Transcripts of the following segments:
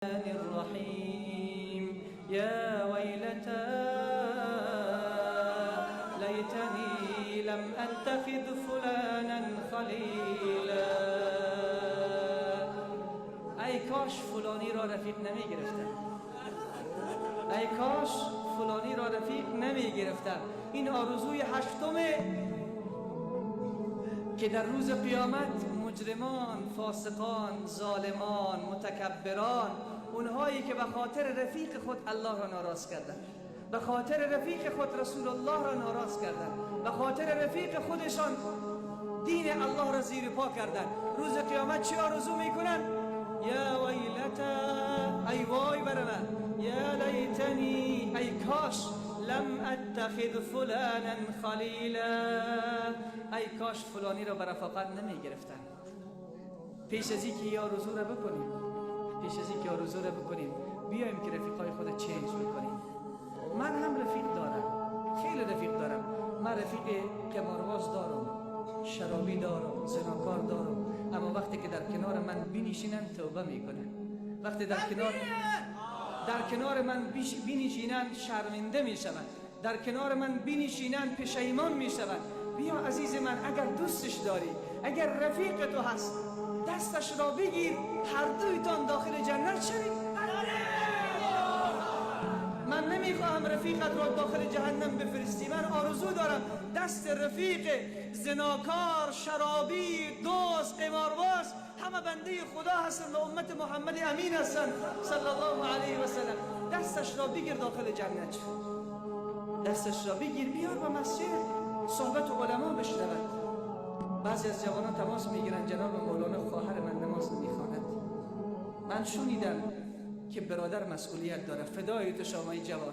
الرحیم یا ویلتا لیتنی لم اتخذ فلانا خلیلا. ای کاش فلانی را رفیق نمی گرفتم، ای کاش فلانی را رفیق نمی گرفتم. این آرزوی هشتمه که در روز قیامت مجرمان، فاسقان، ظالمان، متکبران، اونهایی که به خاطر رفیق خود الله را ناراض کردند، به خاطر رفیق خود رسول الله را ناراض کردند، به خاطر رفیق خودشان دین الله را زیر پا کردند، روز قیامت چه آرزو میکنند؟ یا ویلتا، ای وای بر من، یا لیتنی، ای کاش، لم اتخذ فلانا خلیلا، ای کاش فلانی را به رفاقت نمی گرفتم. پیش از اینکه آرزو را بکنیم، پیش از اینکه آرزو را بکنیم، بیایم که رفیقای خود change بکنیم. من هم رفیق دارم، خیلی رفیق دارم. من رفیق قمارباز دارم، شرابی دارم، زناکار دارم، اما وقتی که در کنار من بینشینن توبه میکنن. وقتی در کنار من بینشینن شرمنده میشوند، در کنار من بینشینن پشیمان میشوند. بیا عزیز من، اگر دوستش داری، اگر رفیق تو هست، دستش را بگیر، هر دویتان داخل جنت شوید. من نمیخواهم رفیقت را داخل جهنم بفرستی، من آرزو دارم دست رفیق زناکار، شرابی، دوست، قمارباز، همه بنده خدا هستند و امت محمد امین هستند صلی الله علیه و سلم، دستش را بگیر داخل جنت، دستش را بگیر بیار به مسجد، صحبت علما بشنود. بعضی از جوانان تماس میگیرن، جناب مولانا خواهر من نماز نمیخواند. من شنیدم که برادر مسئولیت داره، فدای تو شمای جوانه،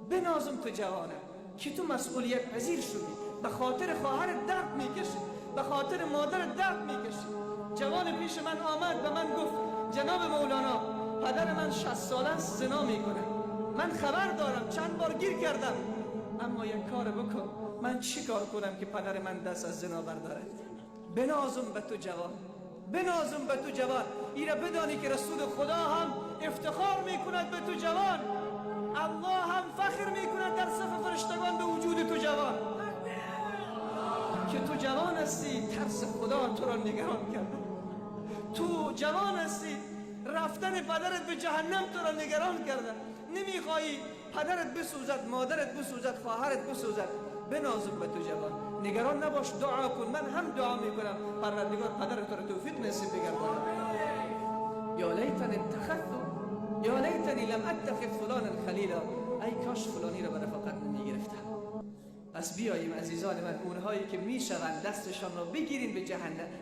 بنازم تو جوانه که تو مسئولیت پذیر شدی، به خاطر خواهر درد میکشی، به خاطر مادر درد میکشی. جوان پیش من آمد به من گفت جناب مولانا پدر من 60 ساله است زنا میکنه، من خبر دارم، چند بار گیر کردم، اما یک کار بکن، من چی کار کنم که پدر من دست از زنا بردارد؟ بنازم به تو جوان، بنازم به تو جوان، ایره بدانی که رسول خدا هم افتخار میکند به تو جوان، الله هم فخر میکند در صف فرشتگان به وجود تو جوان، که تو جوان هستی ترس خدا تو را نگران کرده، تو جوان هستی رفتن پدرت به جهنم تو را نگران کرده، نمیخوایی پدرت بسوزد، مادرت بسوزد، خواهرت بسوزد. بنازم به تو جوان، نگران نباش، دعا کن، من هم دعا میکنم پروردگار پدرت را توفیق نصیب بگرداند. یا لیتنی اتخذت، یا لیتنی لم اتخذ فلانا خلیلا، ای کاش فلانی را به رفاقت نمیگرفتم. پس بیاییم عزیزان من، اونهایی که میشوند دستشان را بگیریم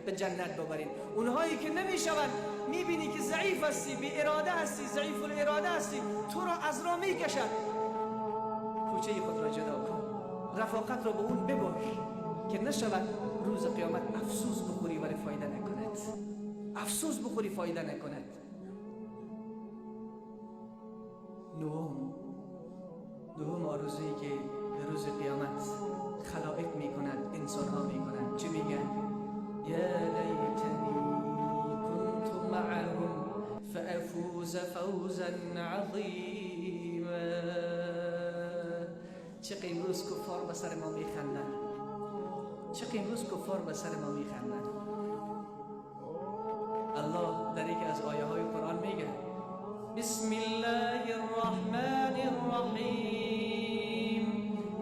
به جنت ببریم، اونهایی که نمیشوند میبینی که ضعیف هستی، بی اراده هستی، ضعیف الاراده هستی، تو را از راه میکشد، کوچه خود را جدا کن، رفاقت را به اون ببر که نشود روز قیامت افسوس بخوری ولی فایده نکند، افسوس بخوری فایده نکند. نهم آرزویی که در روز قیامت خلائق میکنند، انسان ها میکنند، چه میگن؟ یا لیتنی کنت معهم فافوز فوزا عظیما. چه امروز کفار به سر ما میخندند، چه امروز کفار به سر ما میخندند. الله در یکی از آیه های قرآن میگه بسم الله الرحمن الرحیم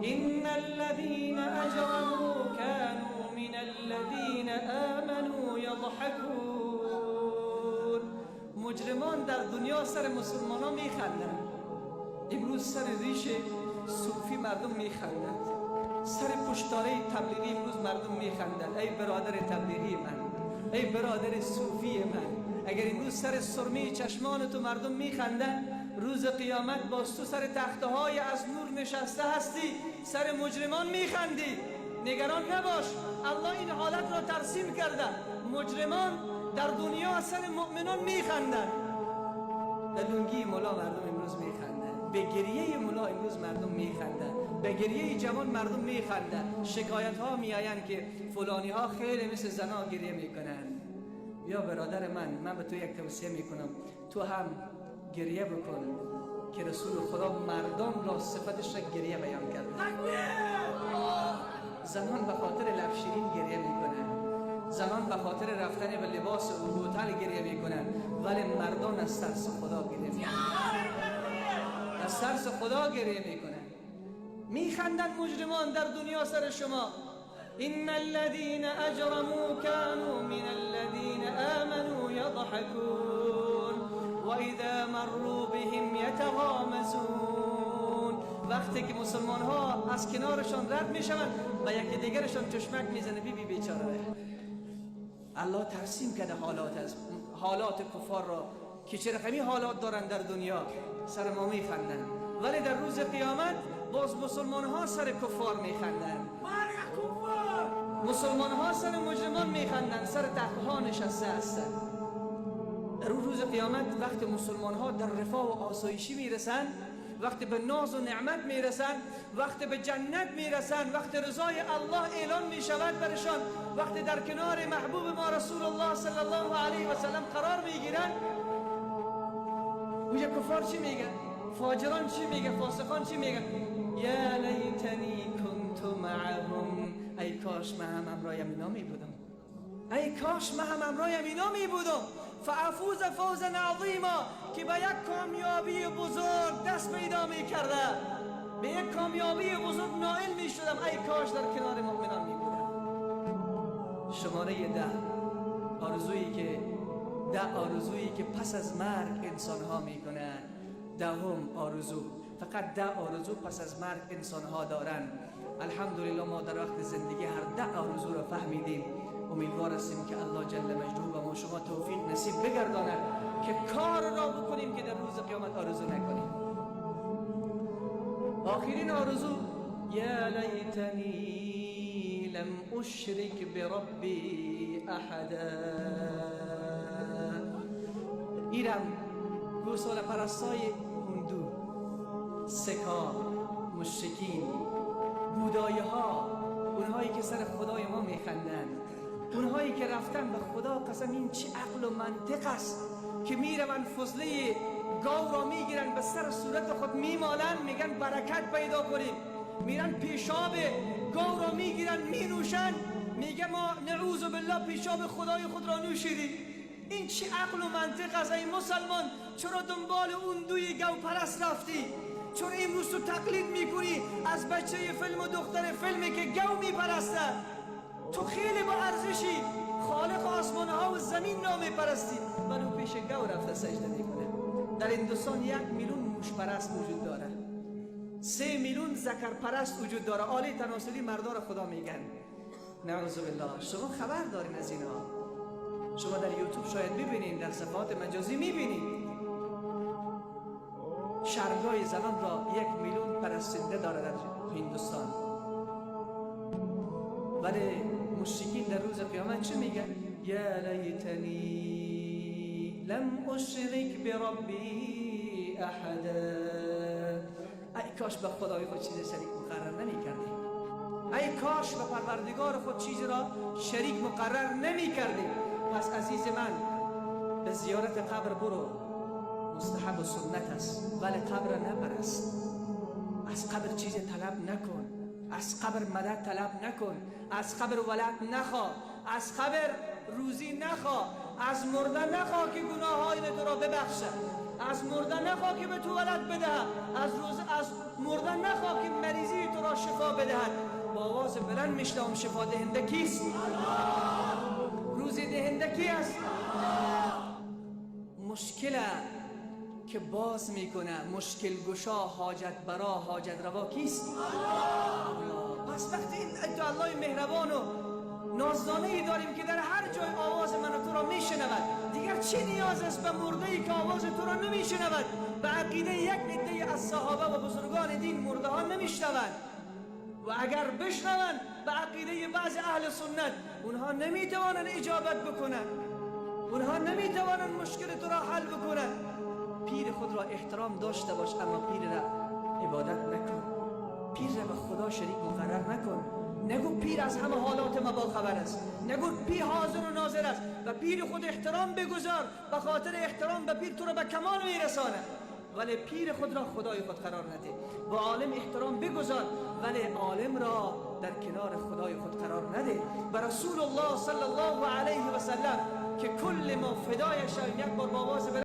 ان الذين اجرموا كانوا من الذين آمنوا يضحكون. مجرمان در دنیا سر مسلمان ها میخندند، امروز سر ریش صوفی مردم میخندند، سر پشتاره تبلیغی امروز مردم میخندند. ای برادر تبلیغی من، ای برادر صوفی من، اگر امروز سر سرمه چشمان تو مردم میخندند، روز قیامت باز تو سر تخته های از نور نشسته هستی، سر مجرمان میخندی. نگران نباش، الله این حالت را ترسیم کرده. مجرمان در دنیا سر مؤمنان میخندند، به لنگی مولا مردم امروز میخندند، به گریه مولا امروز مردم میخندند، به گریه جوان مردم میخندند. شکایت ها میآیند که فلانی ها خیلی مثل زنا گریه میکنند. یا برادر من، من به تو یک توصیه میکنم، تو هم گریه بکن که رسول خدا مردان را صفتش را گریه بیان کرد. زنان به خاطر لب شیرین گریه میکنن، زنان به خاطر رفتن به لباس و هتل گریه میکنن، ولی مردان از ترس خدا گریه میکنن، از ترس خدا گریه میکنن. میخندن مجرمان در دنیا سر شما. ان الذين اجرموا كانوا من الذين آمنوا يضحكون واذا مروا بهم يتغامزون. وقتی که مسلمان ها از کنارشان رد میشوند و یکی دیگرشان چشمک میزنه، بی بی بیچاره. الله ترسیم کرده حالات از حالات کفار را که چه رقمی حالات دارن در دنیا، سر ما میخندن، ولی در روز قیامت باز مسلمان ها سر کفار میخندن، مسلمان ها سر مجرمان میخندن، سر تختها نشسته هستند. در اون روز قیامت وقت مسلمان ها در رفاه و آسایشی میرسن، وقتی به ناز و نعمت میرسن، وقتی به جنت میرسن، وقتی رضای الله اعلان میشود برشان، وقتی در کنار محبوب ما رسول الله صلی الله علیه و سلم قرار میگیرن، اونجا کفار چی میگن؟ فاجران چی میگن؟ فاسقان چی میگن؟ یا لیتنی کنت معهم، ای کاش من هم همرایم اینا می بودم، ای کاش من هم همرایم اینا می بودم. فافوز فوزا عظیما، که به یک کامیابی بزرگ دست پیدا می کرده، به یک کامیابی بزرگ نائل می شدم، ای کاش در کنار مؤمنان می بودم. شماره 10، آرزویی که 10 آرزویی که پس از مرگ انسان ها می کنند. دهم آرزو، فقط 10 آرزو پس از مرگ انسان ها دارند. الحمدلله ما در وقت زندگی هر 10 آرزو را فهمیدیم. امیدوار هستیم که الله جل مجده و ما شما توفیق نصیب بگرداند که کار را بکنیم که در روز قیامت آرزو نکنیم. آخرین آرزو، یا لیتنی لم اشرک بربی احدا. ایرم گوساله پرستای هندو، سکا، مشرکین، بودایی ها، اونهایی که سر خدای ما میخندند، اونهایی که رفتن به خدا قسم این چه عقل و منطق است که میروند فضله گاو را میگیرن به سر صورت خود میمالن، میگن برکت پیدا کنیم، میرن پیشاب گاو را میگیرن مینوشن، میگه ما نعوذ بالله پیشاب خدای خود را نوشیدیم. این چه عقل و منطق است ای مسلمان؟ چرا دنبال اون دوی گاو پرست رفتی؟ چرا امروز تو تقلید میکنی از بچه فیلم و دختر فیلمی که گاو میپرسته؟ تو خیلی با ارزشی، خالق آسمان ها و زمین را میپرستی، ولی او پیش گاو رفته سجده میکنه. در هندوستان 1 میلیون موش پرست وجود داره، 3 میلیون ذکر پرست وجود داره. آله تناسلی مردا را خدا میگن، نعوذ بالله. شما خبر دارین از اینها؟ شما در یوتیوب شاید ببینین، در صفحات مجازی میبینید شرمگاه زنان را 1 میلیون پرستنده داره در هندوستان. ولی مشرکین در روز قیامت چه میگن؟ یا لیتنی لم اشرک بربی احدا. ای کاش به خدای خود چیز شریک مقرر نمی کردیم، ای کاش به پروردگار خود چیز را شریک مقرر نمی کردیم. پس عزیز من، به زیارت قبر برو، مستحب و سنت است، ولی قبر نپرست. از قبر چیز طلب نکن، از قبر مدد طلب نکن، از قبر ولد نخوا، از قبر روزی نخوا، از مرده نخوا که گناههای تو را ببخشه، از مرده نخوا که به تو ولد بدهد، از مرده نخوا که مریضی تو را شفا بدهد. با آواز بلند میشنوم شفا دهنده کیست؟ روزی دهنده کی است؟ مشکل که باز میکنه، مشکل گشا، حاجت برا، حاجت روا کیست؟ الله. پس وقتی این الله مهربان و نازدانه ای داریم که در هر جای آواز من و تو را میشنود، دیگر چه نیاز است به مرده ای که آواز تو را نمیشنود؟ به عقیده یک عده از صحابه و بزرگان دین مرده ها نمیشنوند، و اگر بشنوند به عقیده بعض اهل سنت اونها نمیتوانند اجابت بکنند، اونها نمیتوانند مشکل تو را حل بکنند. پیر خود را احترام داشته باش، اما پیر را عبادت نکن، پیر را به خدا شریک مقرر نکن. نگو پیر از همه حالات ما با خبر است، نگو پیر حاضر و ناظر است. و پیر خود احترام بگذار، به خاطر احترام به پیر تو را به کمال میرسانه، ولی پیر خود را خدای خود قرار نده. با عالم احترام بگذار، ولی عالم را در کنار خدای خود قرار نده. و رسول الله صلی الله علیه و سلم که کل ما فدای شویم، یک بار با آواز بلند